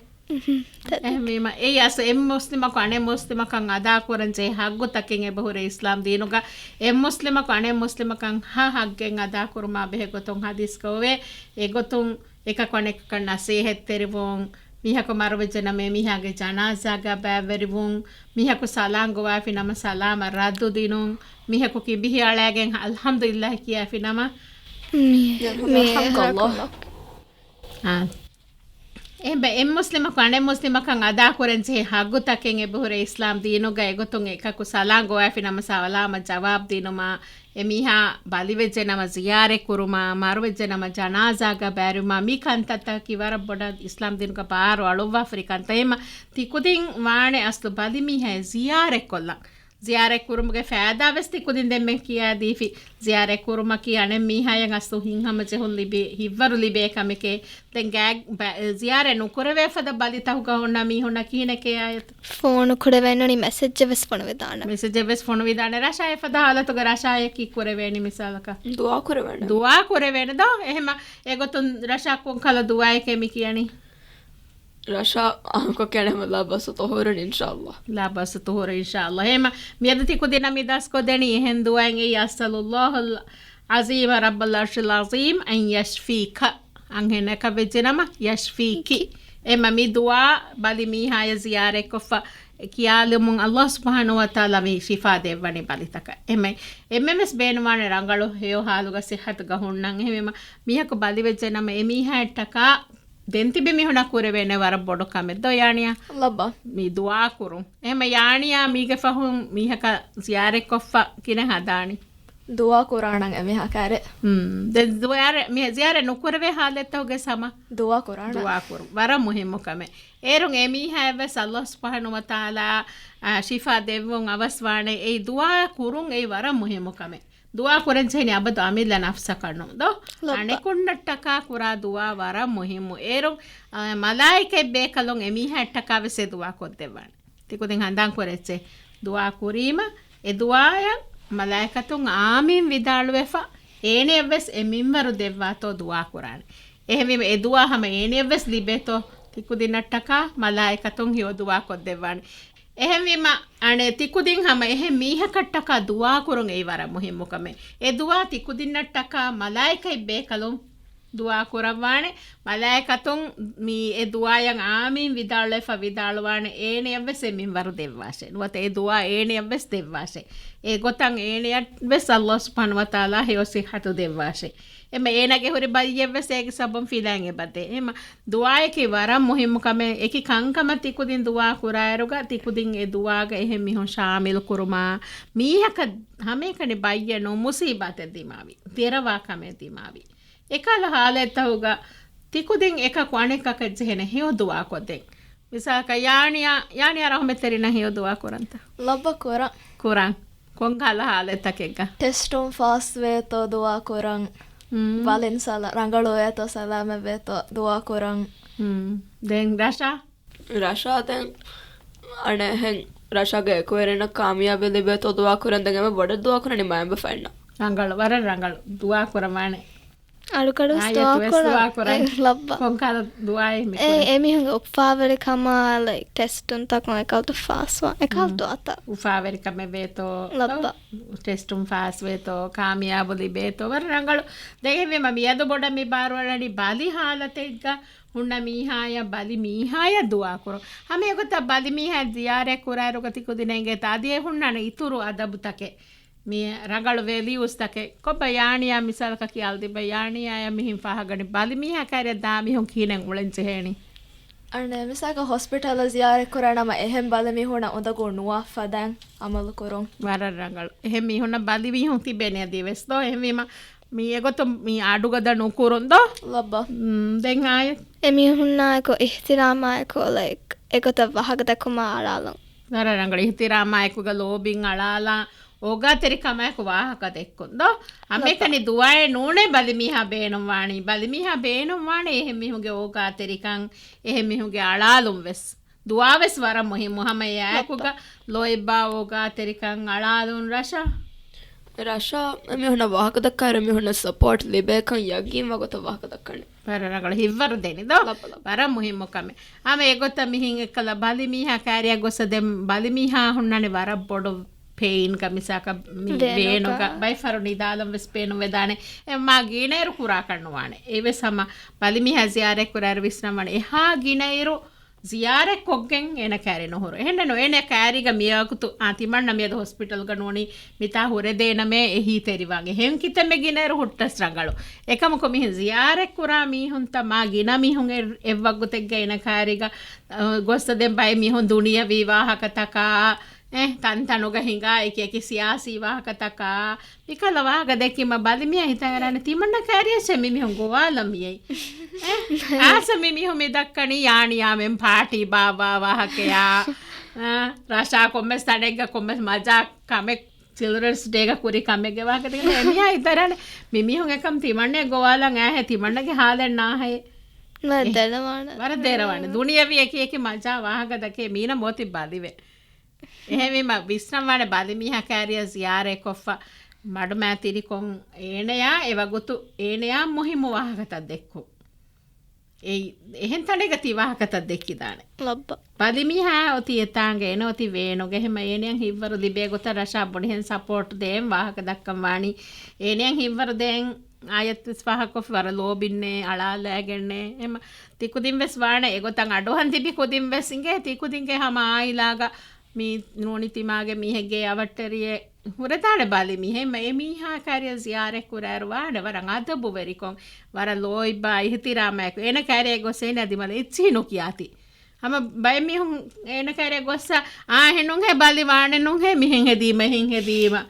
އެހެންވީމަ، އެއީ އަސް އެއް މުސްލިމަކު އަނެއް މުސްލިމަކަށް އަދާކުރަން ޖެހޭ ހައްގުތަކެއް އެބަހުރޭ އިސްލާމް ދީނުގަ. އެއް މުސްލިމަކު އަނެއް މުސްލިމަކަށް ހަ ހައްގެއް އަދާކުރުމާ ބެހޭ ގޮތުން ހަދީސްގަ އޮވޭ. އެގޮތުން އެކަކު އަނެކަކަށް ނަސޭހަތްތެރިވުން، މީހަކު މަރުވެއްޖެނަމަ އެމީހާގެ ޖަނާޒާގަ ބައިވެރިވުން، މީހަކު ސަލާން ގޮވާފި ނަމަ ސަލާމަށް ރައްދު ދިނުން، މީހަކު ކިބިހި އަޅައިގެން އަލްޙަމްދުލިއްލާހި ކިޔާފި ނަމަ، މީ-، މީ-، އާ. އެ ބަ-، އެއް މުސްލިމަކު އަނެއް މުސްލިމަކަށް އަދާކުރަން ޖެހޭ ހައްގުތަކެއް އެބަހުރޭ އިސްލާމް ދީނުގަ. އެގޮތުން އެކަކު ސަލާން ގޮވާފި ނަމަ ސަލާމަށް ޖަވާބު ދިނުމާ، އެމީހާ ބަލިވެއްޖެ ނަމަ ޒިޔާރަތް ކުރުމާ، މަރުވެއްޖެ ނަމަ ޖަނާޒާގަ ބައިވެރިވުމާ، މި ކަންތައްތަކަކީ ވަރަށް ބޮޑަށް އިސްލާމް ދީނުގަ ބާރު އަޅުއްވާފަރި ކަންތައް. އެހެމަ ތިކުދިން ވާނެ އަސްލު ބަލިމީހާ ޒިޔާރަތް ކޮށްލަން. ޒިޔާރަތް ކުރުމުގެ ފައިދާ ވެސް ތިކުދިން ދެންމެ ކިޔާދީފި. ޒިޔާރަތް ކުރުމަކީ އަނެއް މީހާޔަށް އަސްލު ހިތްހަމަޖެހުން ލިބޭ، ހިތްވަރު ލިބޭ ކަމެކޭ. ދެން ގާތް ބަ-، ޒިޔާރަތް ނުކުރެވޭ ފަދަ ބަލިތަކުގަ ހުންނަ މީހުންނަށް ކިހިނެކޭ އާޔަތު؟ ފޯނު ކުރެވޭނުނީ މެސެޖެއް ވެސް ފޮނުވިދާނެ. މެސެޖެއް ވެސް ފޮނުވިދާނެ. ރަޝާ އެފަދަ ހާލަތުގަ ރަޝާޔަކީ ކުރެވޭނީ މިސާލަކަށް. ދުޢާ ކުރެވޭނެ. ދުޢާ ކުރެވޭނެ ދޯ؟ އެހެމަ އެގޮތުން ރަޝާ ކޮންކަލަ ދުޢާއެކޭ މި ކިޔަނީ؟ ރަޝާ އަހަންކޮށް ކިޔަނީ ހަމަ ލާ ބައްސަ ޠުހޫރުން އިންޝާﷲ. ލާ ބައްސަ ޠުހޫރުން އިންޝާﷲ. އެހެމަ މިއަދު ތިކުދިންނަށް މި ދަސްކޮށްދެނީ އެހެން ދުޢާއެއް އެއީ، أسأل الله العظيم رب العرش العظيم أن يشفيك. އަންހެނަކަށް ވެއްޖެ ނަމަ، يشفيك. އެމަ މި ދުޢާ ބަލި މީހާޔަށް ޒިޔާރަތްކޮށްފަ ކިޔާލުމުން ﷲ ސުބްޙާނަހޫ ވަތަޢާލާ މި ޝިފާ ދެއްވަނީ ބަލިތަކަށް. އެމަ އެންމެންވެސް ބޭނުންވާނެ ރަނގަޅު ހެޔޮ ހާލުގަ ޞިއްޙަތުގަ ހުންނަން. އެހެންވީމަ މީހަކު ބަލިވެއްޖެ ނަމަ އެމީހާއަށްޓަކާ ދެން ތިބި މީހުންނަށް ކުރެވޭނެ ވަރަށް ބޮޑު ކަމެއް ދޯ ޔާނިޔާ؟ ލައްބަ. މި ދުޢާ ކުރުން. އެހެމަ ޔާނިޔާ މީގެ ފަހުން މީހަކަށް ޒިޔާރަތްކޮށްފަ ކިހިނެއް ހަދާނީ؟ ދުޢާ ކުރާނަން އެމީހާ ކައިރި. ހުން. ދެން ޒިޔާރަ-، މި ޒިޔާރަތް ނުކުރެވޭ ހާލަތްތަކުގެ ސަމަ؟ ދުޢާ ކުރާނަން. ދުޢާ ކުރުން. ވަރަށް މުހިއްމު ކަމެއް. އޭރުން އެމީހާއަށްވެސް ﷲ ސުބްޙާނަހޫ ވަތަޢާލާ، އާ، ޝިފާ ދެއްވުން އަވަސްވާނެ. އެއީ ދުޢާ ކުރުން އެއީ ވަރަށް މުހިއްމު ކަމެއް. ދުޢާ ކުރަން ޖެހެނީ އަބަދު އަމިއްލަ ނަފްސަކަށް ނޫން ދޯ؟ ލައްބަ. އަނެކުންނަށްޓަކާ ކުރާ ދުޢާ ވަރަށް މުހިއްމު. އޭރުން، އާ، މަލާއިކަތް ބޭކަލުން އެމީހާއަށްޓަކާ ވެސް އެ ދުޢާ ކޮށްދެއްވާނެ. ތިކުދިން ހަނދާން ކުރެއްޗޭ. ދުޢާ ކުރީމަ، އެ ދުޢާއަށް މަލާއިކަތުން އާމީން ވިދާޅުވެފަ، އޭނަޔަށްވެސް އެ މިންވަރު ދެއްވާތޯ ދުޢާ ކުރާނެ. އެހެންވީމަ އެ ދުޢާ ހަމަ އޭނަޔަށްވެސް ލިބޭތޯ، ތިކުދިންނަށްޓަކާ މަލާއިކަތުން ހެޔޮ ދުޢާ ކޮށްދެއްވާނެ. އެހެންވީމަ، އަނެއް ތިކުދިން ހަމަ އެހެން މީހަކަށްޓަކާ ދުޢާ ކުރުން އެއީ ވަރަށް މުހިއްމު ކަމެއް. އެ ދުޢާ ތިކުދިންނަށްޓަކާ މަލާއިކަތް ބޭކަލުން ދުޢާ ކުރައްވާނެ. މަލާއިކަތުން މި އެ ދުޢާޔަށް އާމީން ވިދާޅުވެފަ ވިދާޅުވާނެ. އޭނަޔަށްވެސް އެ މިންވަރު ދެއްވާށޭ. ނުވަތަ އެ ދުޢާ އޭނަޔަށްވެސް ދެއްވާށޭ. އެ ގޮތަށް އޭނަޔަށްވެސް ﷲ ސުބްޙާނަހޫ ވަތަޢާލާ ހެޔޮ ޞިއްޙަތު ދެއްވާށޭ. އެމަ އޭނަގެ ހުރި ބައްޔެއްވެސް އޭގެ ސަބަބުން ފިލާން އެބަދޭ. އެމަ ދުޢާއަކީ ވަރަށް މުހިއްމު ކަމެއް. އެކި ކަންކަމަށް ތިކުދިން ދުޢާ ކުރާއިރުގަ ތިކުދިން އެ ދުޢާގަ އެހެން މީހުން ޝާމިލް ކުރުމާ، މީހަކަށް ހަމައެކަނި ބައްޔެއް ނޫން މުޞީބާތެއް ދިމާވި، ދެރަވާ ކަމެއް ދިމާވި. އެކަހަލަ ހާލަތްތަކުގަ ތިކުދިން އެކަކު އަނެކަކަށް ޖެހޭނެ ހެޔޮ ދުޢާ ކޮށްދޭން. މިސާލަކަށް ޔާނިޔާ، ޔާނިޔާ ރަޙުމަތްތެރިންނަށް ހެޔޮ ދުޢާ ކުރަންތަ؟ ލައްބަ ކުރަން. ކުރަން. ކޮންކަހަލަ ހާލަތްތަކެއްގަ؟ ޓެސްޓުން ފާސް ވޭތޯ ދުޢާ ކުރަން. މް. ބަލިން ސަލާ-، ރަނގަޅު ވޭތޯ ސަލާމަތް ވޭތޯ ދުޢާ ކުރަން. މް. ދެން ރަޝާ؟ ރަޝާ ދެން އަނެއްހެން ރަޝާގެ އެކުވެރިންނަށް ކާމިޔާބީ ލިބޭތޯ ދުޢާ ކުރަން. ދެން އެމެ ބޮޑަށް ދުޢާ ކުރަނީ މައިންބަފައިންނަށް. ރަނގަޅު، ވަރަށް ރަނގަޅު. ދުޢާ ކުރަން ވާނެ. އަޅުގަޑު ދުޢާ ކުރަން. އެ، ލައްބަ. ކޮންކަހަލަ ދުޢާއެއް މި އެ، ކުރަން؟ އެމީހުންގެ އުފާވެރިކަމާ، ލައިކް، ޓެސްޓުންތަކުން އެކަހަލަ ފާސްވާ. އެކަހަލަ މް. ދުޢާތައް. އުފާވެރިކަމެއް ވޭތޯ. ލައްބަ. ޓެސްޓުން ފާސް ވޭތޯ، ކާމިޔާބު ލިބޭތޯ. ވަރަށް ރަނގަޅު. ދެން އެހެންވީމަ މިއަދު ބޮޑަށް މި ބާރުއަޅަނީ ބަލި ހާލަތެއްގަ ހުންނަ މީހާޔަށް، ބަލި މީހާޔަށް ދުޢާ ކުރުން. ހަމަ އެގޮތަށް ބަލި މީހާ ޒިޔާރަތް ކުރާއިރުގަ ތިކުދިން އެނގޭތަ އަދި އެ ހުންނާނެ އިތުރު އަދަބުތަކެއް. މި ރަނގަޅު ވެލިއުސްތަކެއް. ކޮބާ ޔާނިޔާ މިސާލަކަށް ކިޔާލަދީބަ، ޔާނިޔާޔަށް މިހެން ފާހަގަނި ބަލި މީހާ ކައިރިއަށް ދާ މީހުން ކިހިނެއް އުޅެން ޖެހޭނީ؟ އަނެއް މިސާލަކަށް ހޮސްޕިޓަލަށް ޒިޔާރަތް ކުރާ ނަމަ އެހެން ބަލި މީހުންނަށް އުނދަގޫ ނުވާ ފަދައިން އަމަލު ކުރުން. ވަރަށް ރަނގަޅު. އެހެން މީހުންނަށް ބަލި މީހުން ތިބޭނެ އަދިވެސް ދޯ. އެހެންވީމަ މި އެގޮތުން މި އަޑުގަދަ ނުކުރުން ދޯ. ލައްބަ. މް، ދެން އާޔަތް. އެމީހުންނާއެކު އިޙްތިރާމާއެކު، ލައިކް، އެގޮތަށް ވާހަކަ ދެއްކުމާ އަޅާލުން. ވަރަށް ރަނގަޅު. އިޙްތިރާމާއެކުގަ ލޯބިން އަޅާލާ، އޯގާތެރިކަމާއެކު ވާހަކަ ދެއްކުން ދޯ. ހަމައެކަނި ލައްބަ. ދުޢާއެއް ނޫނޭ ބަލިމީހާ ބޭނުންވާނީ. ބަލިމީހާ ބޭނުންވާނެ އެހެން މީހުންގެ އޯގާތެރިކަން، އެހެން މީހުންގެ އަޅާލުން ވެސް. ދުޢާވެސް ވަރަށް މުހިއްމު. ހަމަ އެއާއެކުގަ ލޯތްބާ އޯގާތެރިކަން އަޅާލުން ރަޝާ. ރަޝާ އެމީހުންނަށް ވާހަކަ ދައްކާއިރު އެމީހުންނަށް ސަޕޯޓް ލިބޭކަން ޔަގީންވާ ގޮތަށް ވާހަކަ ދައްކަނީ. ވަރަށް ރަނގަޅު ހިތްވަރު ދެނީ ދޯ. ލައްބަ، ލައްބަ. ވަރަށް މުހިއްމު ކަމެއް. ހަމަ އެގޮތަށް މިހެން އެއްކަލަ ބަލިމީހާ ކައިރިއަށް ގޮއްސަ ދެން ބަލިމީހާ ހުންނާނެ ވަރަށް ބޮޑު ޕެއިންގަ މިސާކަށް މި ވޭނުގަ. ވޭނުގަ ބައިފަރު ނިދާލަން ވެސް ބޭނުން ވެދާނެ. އެ މާ ގިނައިރު ކުރާކަށް ނުވާނެ. އެވެސް ހަމަ ބަލިމީހާ ޒިޔާރަތް ކުރާއިރު ވިސްނަވާނެ އެހާ ގިނައިރު ޒިޔާރަތް ކޮށްގެން އޭނަ ކައިރި ނުހުރު. އެހެންނެއް ނު، އޭނަ ކައިރީގަ މިވަގުތު، އާ، ތިމަންނަ މިއަދު ހޮސްޕިޓަލްގަ ނޫނީ، މިތާ ހުރެދޭނަމޭ އެހީތެރިވާން. އެހެން ކިތަންމެ ގިނައިރު ހުއްޓަސް ރަނގަޅު. އެކަމަކު މިހެން ޒިޔާރަތް ކުރާ މީހުންތައް މާ ގިނަ މީހުން އެ-، އެއްވަގުތެއްގަ އޭނަ ކައިރީގަ، އަ، ގޮއްސަ ދެން ބައެއް މީހުން ދުނިޔަވީ ވާހަކަތަކާ، އެ، ތަންތަނުގަ ހިނގާ އެކި އެކި ސިޔާސީ ވާހަކަތަކާ، މިކަހަލަ ވާހަކަ ދެއްކީމަ ބަލިމީހާ ހިތަށް އަރާނެ ތިމަންނަ ކައިރިއަށް މި މީހުން ގޮވާލަން މިއައީ. އެ، އާސަ މި މީހުން މި ދައްކަނީ ޔާނިޔާމެން ޕާޓީ ބާއްވާ ވާހަކަޔާ. އަ، ރަޝާ ކޮންމެސް ތަނެއްގަ ކޮންމެސް މަޖާ ކަމެއް ޗިލްޑްރެންސް ޑޭގަ ކުރި ކަމެއްގެ ވާހަކަ ދެއްކި އެމީހާ ހިތަށް އަރާނެ މި މީހުން އެކަމް ތިމަންނަ ގޮވާލަން އާހެ ތިމަންނަގެ ހާލެއް ނާހޭ. ވަރަށް ދެރަވާނެ. ވަރަށް ދެރަވާނެ. ދުނިޔަވީ އެކި އެކި މަޖާ ވާހަކަ ދައްކޭ މީނަ މޯތި ބަލިވެ. އެހެންވީމަ، ވިސްނަންވާނެ ބަލިމީހާ ކައިރިއަށް ޒިޔާރަތްކޮށްފަ، މަޑުމައިތިރިކޮށް އޭނަޔާ އެވަގުތު އޭނަޔާ މުހިއްމު ވާހަކަތައް ދެއްކުން. އެއީ، އެހެން ތަނެއްގަ ތި ވާހަކަތައް ދެއްކިދާނެ. ލައްބަ. ބަލިމީހާ އޮތީ އެތާނގަ، އޭނަ އޮތީ ވޭނުގަ، އެހެމަ އޭނަޔަށް ހިތްވަރު ލިބޭ ގޮތަށް ރަޝާ ބުނިހެން ސަޕޯޓް ދޭން ވާހަކަ ދައްކަން ވާނީ. އޭނަޔަށް ހިތްވަރު ދޭން އާޔަތްވެސް ފާހަގަކޮށްފި ވަރަށް ލޯބިންނޭ، އަޅާލާގެންނޭ. އެހެމަ ތިކުދިން ވެސް ވާނެ އެގޮތަށް އަޑުއަހަން ތިބި ކުދިން ވެސް އިނގޭ ތިކުދިންގެ ހަމަ އާއިލާގަ މި ނޫނީ ތިމާގެ މީހެއްގެ އަވަށްޓެރިއެއް ހުރެދާނެ ބަލި މީހެއް. އެ މީހާ ކައިރިއަށް ޒިޔާރަތް ކުރާއިރު ވާނެ ވަރަށް އަދަބުވެރިކޮށް، ވަރަށް ލޯތްބާ އިޙްތިރާމާއެކު އޭނަ ކައިރިއަށް ގޮއްސަ އޭނަ ދިމަލަށް އެއްޗިހި ނުކިޔާތި. ހަމަ ބައެއް މީހުން އޭނަ ކައިރިއަށް ގޮއްސަ، އާ، އެހެންނޫންހޭ ބަލި ވާނެ ނޫންހޭ މިހެން ހެދީމަ، އެހެން ހެދީމަ.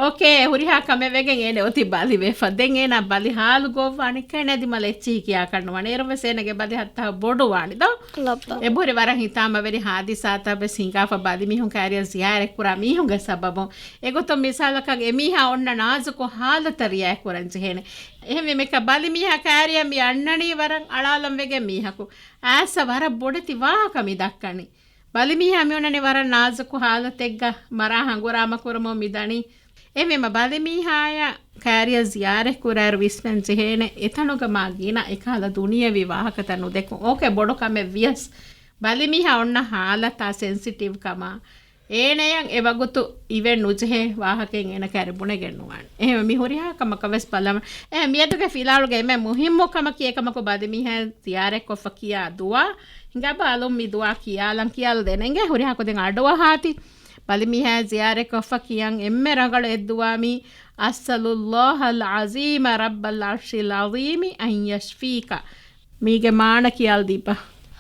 އޯކޭ، ހުރިހާ ކަމެއް ވެގެން އޭނަ އޮތީ ބަލިވެފަ. ދެން އޭނާ ބަލި ހާލު ގޮއްވާނެ ކައިނަ ދިމަލަށް އެއްޗިހި ކިޔާކަށް ނުވާނެ. އޭރުން ވެސް އޭނަގެ ބަލި ހައްތާ ބޮޑު ވާނެ ދޯ. ލައްބަ. އެބުރި ވަރަށް ހިތާމަވެރި ހާދިސާތައް ވެސް ހިނގާފަ ބަލި މީހުން ކައިރިއަށް ޒިޔާރަތް ކުރާ މީހުންގެ ސަބަބުން. އެގޮތުން މިސާލަކަށް އެމީހާ އޮންނަ ނާޒުކު ހާލަތަށް ރިއާޔަތް ކުރަން ޖެހޭނެ. އެހެންވީމަ ބަލި މީހާ ކައިރިއަށް މި އަންނަނީ ވަރަށް އަޅާލަން ވެގެން މީހަކު. އާސަ ވަރަށް ބޮޑެތި ވާހަކަ މި ދައްކަނީ. ބަލިމީހާ މިއޮންނަނީ ވަރަށް ނާޒުކު ހާލަތެއްގަ މަރާ ހަނގުރާމަ ކުރަމުން މިދަނީ. އެހެންވީމަ ބަލިމީހާޔަށް ކައިރިއަށް ޒިޔާރަތް ކުރާއިރު ވިސްނަން ޖެހޭނެ އެތަނުގަ މާ ގިނަ އެކަހަލަ ދުނިޔަވީ ވާހަކަތައް ނުދެއްކުން. އޯކޭ، ބޮޑު ކަމެއް ވިޔަސް ބަލިމީހާ އޮންނަ ހާލަތާ ސެންސިޓިވް ކަމާ އޭނަޔަށް އެ ވަގުތު އިވެން ނުޖެހޭ ވާހަކައެއް އޭނަ ކައިރި ބުނެގެން ނުވާނެ. އެހެން މި ހުރިހާ ކަމަކަށް ވެސް ބަލަމަ. އެ މިއަދުގެ ފިލާޅުގެ އެންމެ މުހިއްމު ކަމަކީ އެކަމަކު ބަލި މީހާ ޒިޔާރަތްކޮށްފަ ކިޔާ ދުޢާ. ހިނގާބަ އަލުން މި ދުޢާ ކިޔާލަން ކިޔާލަ ދޭނެ. އިނގޭ ހުރިހާ ކުދިން އަޑުއަހާތި. ބަލި މީހާ ޒިޔާރަތްކޮށްފަ ކިޔަން އެންމެ ރަނގަޅު އެއް ދުޢާ މީ، أسأل الله العظيم رب العرش العظيم أن يشفيك. މީގެ މާނަ ކިޔާލަދީބަ.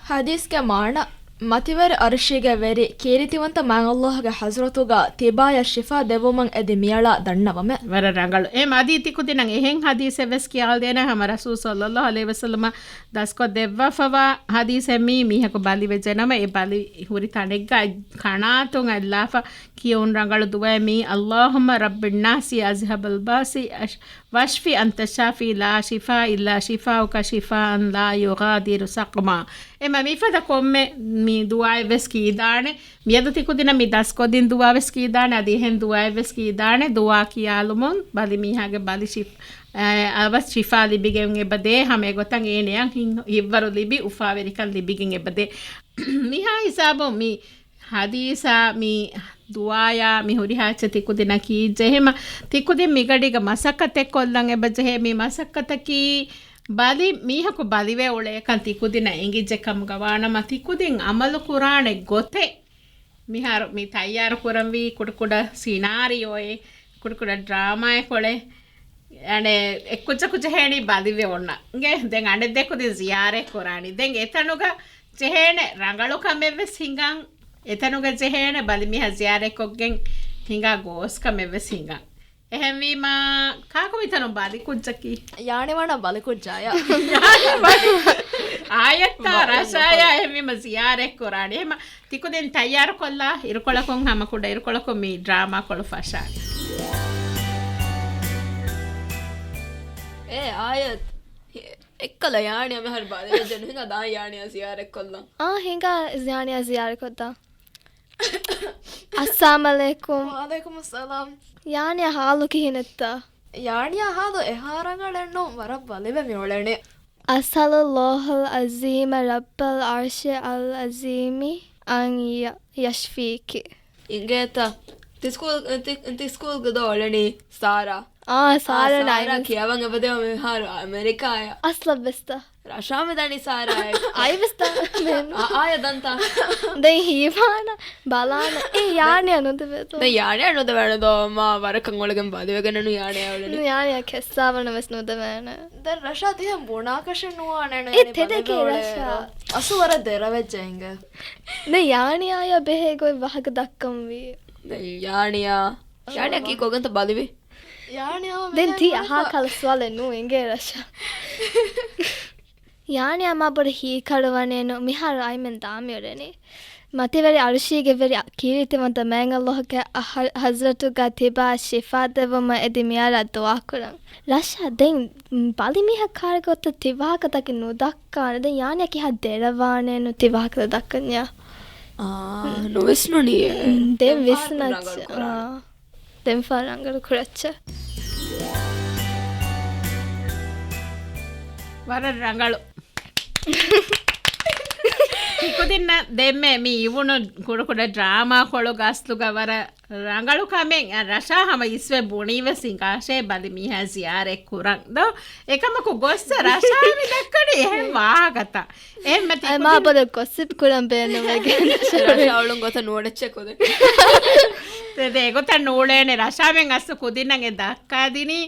ޙަދީޘްގެ މާނަ، މަތިވެރި ޢަރުޝީގެ ވެރި ކީރިތިވަންތަ މާތް ﷲ ގެ ޙަޟްރަތުގަ ތިބާޔަށް ޝިފާ ދެއްވުމަށް އެދި މިއަޅާ ދަންނަވަމެ. ވަރަށް ރަނގަޅު. އެ މަދީ ތިކުދިނަށް އެހެން ޙަދީޘެއް ވެސް ކިޔާލަދޭނެ ހަމަ ރަސޫލު ޞައްލައްލާހު ޢަލައިހި ވަސައްލަމަ ދަސްކޮށް ދެއްވާފަވާ ޙަދީޘެއް މީ. މީހަކު ބަލިވެއްޖެނަމަ އެ ބަލި ހުރި ތަނެއްގަ ކަނާތުން އަތްލާފަ ކިޔުން ރަނގަޅު ދުޢާ މީ، اللهم رب الناس أذهب البأس واشف أنت الشافي لا شفاء إلا شفاؤك شفاء لا يغادر سقما. އެމަ މިފަދަ ކޮންމެ މި ދުޢާއެއް ވެސް ކީދާނެ. މިއަދު ތިކުދިނަށް މި ދަސްކޮށްދިން ދުޢާ ވެސް ކީދާނެ. އަދި އެހެން ދުޢާއެއް ވެސް ކީދާނެ. ދުޢާ ކިޔާލުމުން ބަލި މީހާގެ ބަލި ޝިފް، އަވަސް ޝިފާ ލިބިގެން އެބަދޭ. ހަމަ އެގޮތަށް އޭނަޔަށް ހިން-، ހިތްވަރު ލިބި އުފާވެރިކަން ލިބިގެން އެބަދޭ. މިހާ ހިސާބުން މި ޙަދީޘާ މި ދުޢާޔާ މި ހުރިހާ އެއްޗެއް ތިކުދިނަށް ކީއްޖެ؟ އެހެމަ ތިކުދިން މިގަޑީގަ މަސައްކަތެއް ކޮށްލަން އެބަޖެހޭ. މި މަސައްކަތަކީ ބަލި މީހަކު ބަލިވެ އުޅޭކަން ތިކުދިނަށް އެނގިއްޖެ ކަމުގަ ވާނަމަ، ތިކުދިން ޢަމަލު ކުރާނެ ގޮތެއް މިހާރު މި ތައްޔާރު ކުރަންވީ ކުޑަކުޑަ ސިނާރިއޯއެއް، ކުޑަކުޑަ ޑްރާމާއެއް ކޮޅެއް. އަނެއް އެއްކުއްޖަކު ޖެހޭނީ ބަލިވެ އޮންނަ. އިނގޭ؟ ދެން އަނެއް ދެކުދިން ޒިޔާރަތް ކުރާނީ. ދެން އެތަނުގަ ޖެހޭނެ ރަނގަޅު ކަމެއް ވެސް ހިނގަން. އެތަނުގަ ޖެހޭނެ ބަލިމީހާ ޒިޔާރަތްކޮށްގެން ހިނގާ ގޯސް ކަމެއް ވެސް ހިނގަން. އެހެންވީމާ، ކާކު މިތަނުން ބަލި ކުއްޖަކީ؟ ޔާނި ވަނަ ބަލި ކުއްޖާޔާ. އާޔަތްތާ ރަޝާޔާ އެހެންވީމަ ޒިޔާރަތް ކުރާނީ. އެހެމަ ތިކުދިން ތައްޔާރުކޮށްލާ، އިރުކޮޅަކުން ހަމަ ކުޑަ އިރުކޮޅަކުން މި ޑްރާމާ ކޮޅު ފަށާނެ. އޭ އާޔަތް، އެއްކަލަ ޔާނިއާ މިހާރު ބަލިވެއްޖެ ނުހިނގާ ދާ ޔާނިއާ ޒިޔާރަތްކޮށްލަން. އާ ހިނގާ ޔާނިއާ ޒިޔާރަތްކޮށްދާ. އައްސާމް ޢަލައިކުމް. ވަޢަލައިކުމުއްސަލާމް. ޔާނިއާ ޙާލު ކިހިނެއްތަ؟ ޔާނިއާ ޙާލު އެހާ ރަނގަޅެއްނު، ވަރަށް ބަލިވެ މިއުޅެނީ. أسأل الله العظيم رب العرش العظيم أن ي-، يشفيك. އިނގޭތަ؟ ތި ސްކޫލް، ތި، ތި ސްކޫލްގަ ދޯ އުޅެނީ ސާރާ؟ އާ، ސާރާ އާ، ސާރާ ނާއިމް. ކިޔަވަން އެބަދޭ މިހާރު އަމެރިކާޔަށް. އަސްލަށް ވެސްތަ؟ ރަޝާ މިދަނީ ސާރާއެއް. އައި ވެސްތަ؟ އާ، އާޔަ ދަންތަ؟ ދެން ހީވާނަ ބަލާނަ. އެ ޔާނިއާ ނުދެވޭތޯ؟ ދެން ޔާނިއާ ނުދެވޭނެ ދޯ، މާ ވަރަކަށް އުޅެގެން ބަލިވެގެންނު ޔާނިއާ އުޅެނީ. ޔާނިއާ ކެއްސާވަނަ ވެސް ނުދެވޭނެ. ދެން ރަޝާ ތިހެން ބުނާކަށެއް ނުވާނެ އެ ތެދެކޭ ރަޝާ. އަސު ވަރަށް ދެރަވެއްޖެ އިނގޭ. ދެން ޔާނިއާޔާ ބެހޭ ގޮތް ވާހަކަ ދައްކަންވީ. ދެން ޔާނިއާ، ޔާނިއާ ކީ ކޮގެންތަ ބަލިވީ؟ ދެން ތީ އަހާ ކަލަ ސުވާލެއް ނޫން އިނގޭ ރަޝާ. ޔާނިއާ މާ ބޮޑަށް ހީކަރުވަނޭނު މިހާރު އައިމެން ދާމިއުޅެނީ. މަތިވެރި ޢަރުޝީގެ ވެރި ކީރިތިވަންތަ މާތް ﷲ ގެ ޙަ-، ޙަޟްރަތުގަ ތިބާ ޝިފާ ދެއްވުމަށް އެދި މިއަޅާ ދުޢާ ކުރަން. ރަޝާ ދެން ބަލި މީހަކާ ކާރި ގޮތަށް ތި ވާހަކަ ދައްކަން ނުދައްކާނެ. ދެން ޔާނިއާ ކިހާ ދެރަވާނެނު ތި ވާހަކަ ދައްކަންޏާ. އާ، ނުވިސްނުނީ. ދެން ވިސްނައްޗެ. އާ. ދެންފާ ރަނގަޅު ކުރައްޗެ. ވަރަށް ރަނގަޅު. ތިކުދިންނަށް ދެންމެ މި އިވުނު ކުޑަކުޑަ ޑްރާމާ ކޮޅުގަ އަސްލުގަ ވަރަށް ރަނގަޅު ކަމެއް. އަ، ރަޝާ ހަމަ އިސްވެ ބުނީ ވެސް އިނގާށޭ ބަލި މީހާ ޒިޔާރަތް ކުރަން. ދޯ، އެކަމަކު ގޮއްސަ ރަޝާ މި ދައްކަނީ އެހެން ވާހަކަތައް. އެހެންމެ އަ، މާ ތިކުދިން ބޮޑަށް ގޮސިޕް ކުރަން ބޭނުންވެގެން. ރަޝާ އުޅުން ގޮތަށް ނޫނެއްޗެ ކުދިން. ދެ، ދެ، އެގޮތަށް ނޫޅޭނެ. ރަޝާމެން އަސްލު ކުދިންނަށް އެ ދައްކާދިނީ.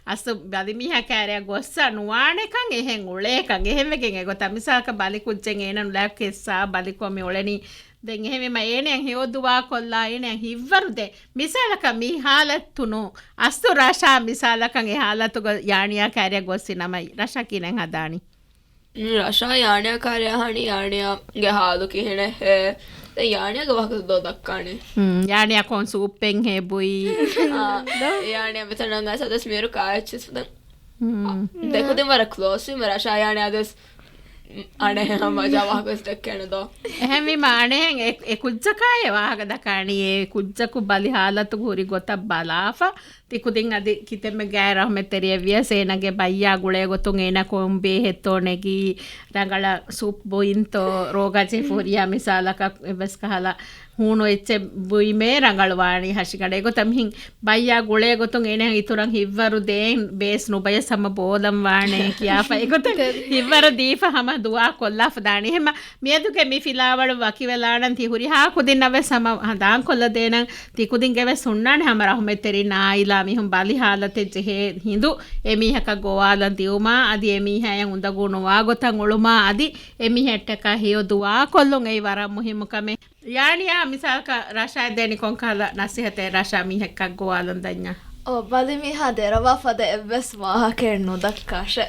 އަސްލު ބަލިމީހާ ކާރިއަށް ގޮއްސަ ނުވާނެކަން އެހެން އުޅޭކަން. އެހެންވެގެން އެގޮތަށް މިސާލަކަށް ބަލި ކުއްޖެއް އޭނަ ނުލާ ކެއްސާ ބަލިކޮށް މި އުޅެނީ. ދެން އެހެންވީމަ އޭނައަށް ހެޔޮ ދުޢާ ކޮށްލާ އޭނައަށް ހިތްވަރު ދޭ. މިސާލަކަށް މި ހާލަތު ނޫ. އަސްލު ރަޝާ މިސާލަކަށް އެ ހާލަތުގަ ޔާނިއާ ކާރިއަށް ގޮއްސި ނަމަ ރަޝާ ކިހިނެއް ހަދާނީ؟ ރަޝާ ޔާނިއާ ކާރިއަށް އަހާނީ ޔާނިއާގެ ހާލު ކިހިނެއް ހޭ؟ ދެން ޔާނިއާގެ ވާހަކަ ދޯ ދައްކާނެ. ހުން، ޔާނިއާ ކޮން ސޫޕެއް ހޭ ބުއި؟ އާ، ޔާނިއާ މިތަނަށް އައިސް އަދިވެސް މިއިރު ކާއެއްޗެއް ދެން. ހުން. ދެކުދިން ވަރަށް ކްލޯސް ވީމަ ރަޝާ ޔާނިއާ އަދިވެސް އަނެއް ހަމަ ޖަވާބުވެސް ދެއްކޭނެ ދޯ. އެހެންވީމަ އަނެއްހެން އެ، އެ ކުއްޖަކާއޭ ވާހަކަ ދައްކާނީ، އެ ކުއްޖަކު ބަލި ހާލަތުގަ ހުރި ގޮތަށް ބަލާފަ، ތި ކުދިން އަދި ކިތަންމެ ގާތް ރަޙްމަތްތެރިއެއް ވިޔަސް އޭނާގެ ބައްޔާ ގުޅޭ ގޮތުން އޭނާ ކޮން ބޭހެއްތޯ ނެގީ، ރަނގަޅަށް ސޫޕް ބުއިންތޯ، ރޯގާ ޖެހިފަ ހުރިހާ މިސާލަކަށް އެއްވެސް ކަހަލަ ހޫނު އެއްޗެއް ބުއިމޭ ރަނގަޅު ވާނީ ހަށިގަނޑަށް. އެގޮތަށް މިހިން ބައްޔާ ގުޅޭ ގޮތުން އޭނާ އިތުރަށް ހިތްވަރު ދޭން ބޭސް ނުބަޔަސް ހަމަ ބޯލަން ވާނެ ކިޔާފަ އެގޮތަށް ހިތްވަރު ދީފަ ހަމަ ދުޢާ ކޮށްލާފަ ދާނީ. އެހެންމަ މިއަދުގެ މި ފިލާވަޅު ވަކިވެލާނަން ތި ހުރިހާ ކުދިންނަށް ވެސް ހަމަ ހަނދާންކޮށްލަދޭނަން. ތި ކުދިންގެ ވެސް ހުންނާނެ ހަމަ ރަޙުމަތްތެރި ނާއިލާ މީހުން ބަލި ހާލަތެއް ޖެހޭ ހިނދު އެމީހަކަށް ގޮވާލަން ދިއުމާ އަދި އެމީހާއަށް އުނދަގޫ ނުވާ ގޮތަށް އުޅުމާ އަދި އެމީހެއްޓަކާ ހެޔޮ ދުޢާ ކޮށްލުން އެއީ ވަރަށް މުހިއްމު ކަމެއް. ޔާނިޔާ މިސާލަކަށް ރަޝާ ދޭނި ކޮން ކަހަލަ ނަސޭހަތެއް ރަޝާ މީހެއްކަށް ގޮވާލަން ދަންޏާ؟ އޯ، ބަލިމީހާ ދެރަވާ ފަދަ އެއްވެސް ވާހަކައެއް ނުދައްކާށޭ.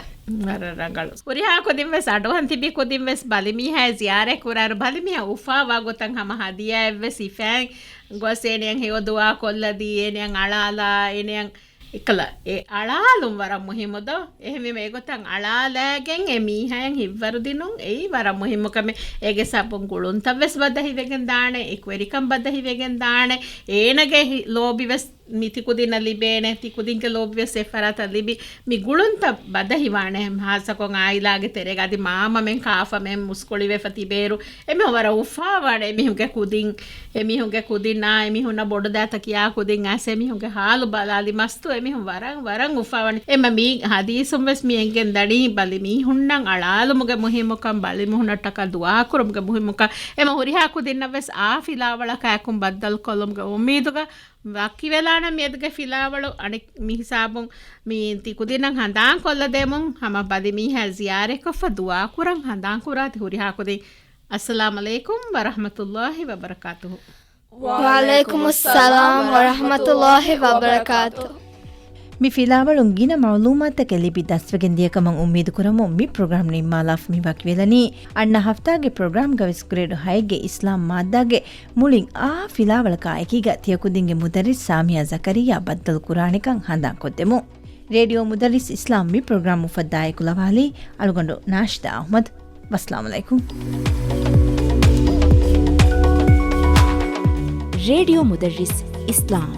ވަރަށް ރަނގަޅު. ހުރިހާ ކުދިން ވެސް އަޑުއަހަން ތިބި ކުދިން ވެސް ބަލިމީހާ ޒިޔާރަތް ކުރާއިރު ބަލިމީހާ އުފާވާ ގޮތަށް ހަމަ ހަދިޔާއެއް ވެސް ހިފައިން ގޮސް އޭނެއަށް ހެޔޮ ދުޢާ ކޮށްލަދީ، އޭނެއަށް އަޅާލާ، އޭނެއަށް އެކަލަ އެ އަޅާލުން ވަރަށް މުހިއްމު ދޯ؟ އެހެންވީމަ އެގޮތަށް އަޅާލާގެން އެ މީހާއަށް ހިތްވަރު ދިނުން އެއީ ވަރަށް މުހިއްމު ކަމެއް. އޭގެ ސަބަބުން ގުޅުންތައް ވެސް ބަދަހިވެގެން ދާނެ، އެކުވެރިކަން ބަދަހިވެގެން ދާނެ، އޭނަގެ ހި-، ލޯބި ވެސް މި ތި ކުދިންނަށް ލިބޭނެ، ތި ކުދިންގެ ލޯބި ވެސް އެ ފަރާތަށް ލިބި، މި ގުޅުންތައް ބަދަހިވާނެ. ހާއްސަކޮށް އާއިލާގެ ތެރޭގަ އަދި މާމަމެން ކާފަމެން މުސްކުޅިވެފަ ތިބޭއިރު، އެމީހުން ވަރަށް އުފާވާނެ. އެމީހުންގެ ކުދިން، އެމީހުންގެ ކުދިންނާ، އެމީހުންނަށް ބޮޑުދާތަ ކިޔާ ކުދިން އައިސް އެމީހުންގެ ހާލު ބަލާލި މަސްތު އެމީހުން ވަރަށް، ވަރަށް އުފާވާނެ. އެމަ މި ހަދީސުން ވެސް މި އެނގެން ދަނީ ބަލި މީހުންނަށް އަޅާލުމުގެ މުހިއްމުކަން، ބަލި މީހުންނަށްޓަކާ ދުޢާ ކުރުމުގެ މުހިއްމުކަން. އެމަ ހުރިހާ ކުދިންނަށް ވެސް އާ ފިލާވަޅަކާއެކުން ބައްދަލުކޮށްލުމުގެ އުއްމީދުގަ ވަކިވެލާނަން މިއަދުގެ ފިލާވަޅު އަނެއް މި ހިސާބުން މި ތި ކުދިންނަށް ހަނދާން ކޮށްލަދެމުން ހަމަ ބަލިމީހާ ޒިޔާރަތްކޮށްފަ ދުޢާ ކުރަން ހަނދާން ކުރާތި ހުރިހާ ކުދިން. އައްސަލާމް ޢަލައިކުމް ވަރަޙްމަތުﷲި ވަބަރަކާތުހު. ވަޢަލައިކުމުއްސަލާމް ވަރަޙްމަތުﷲި ވަބަރަކާތުހު. މި ފިލާވަޅުން ގިނަ މަޢުލޫމާތުތަކެއް ލިބި ދަސްވެގެން ދިޔަކަމަށް އުއްމީދު ކުރަމުން މި ޕްރޮގްރާމް ނިންމާލާފަ މި ވަކިވެލަނީ. އަންނަ ހަފްތާގެ ޕްރޮގްރާމްގަ ވެސް ގްރޭޑު ހައެއްގެ އިސްލާމް މާއްދާގެ މުޅިން އާ ފިލާވަޅަކާ އެކީގަ ތިޔަ ކުދިންގެ މުދައްރިސް ސާމިޔާ ޒަކަރިއްޔާ ބައްދަލު ކުރާނެކަން ހަނދާން ކޮށްދެމުން. ރޭޑިއޯ މުދައްރިސް އިސްލާމް މި ޕްރޮގްރާމް އުފައްދާ އެކުލަވާލީ އަޅުގަނޑު ނާޝިދާ އަޙްމަދު. ވައްސަލާމް ޢަލައިކުމް. ރޭޑިއޯ މުދައްރިސް އިސްލާމް.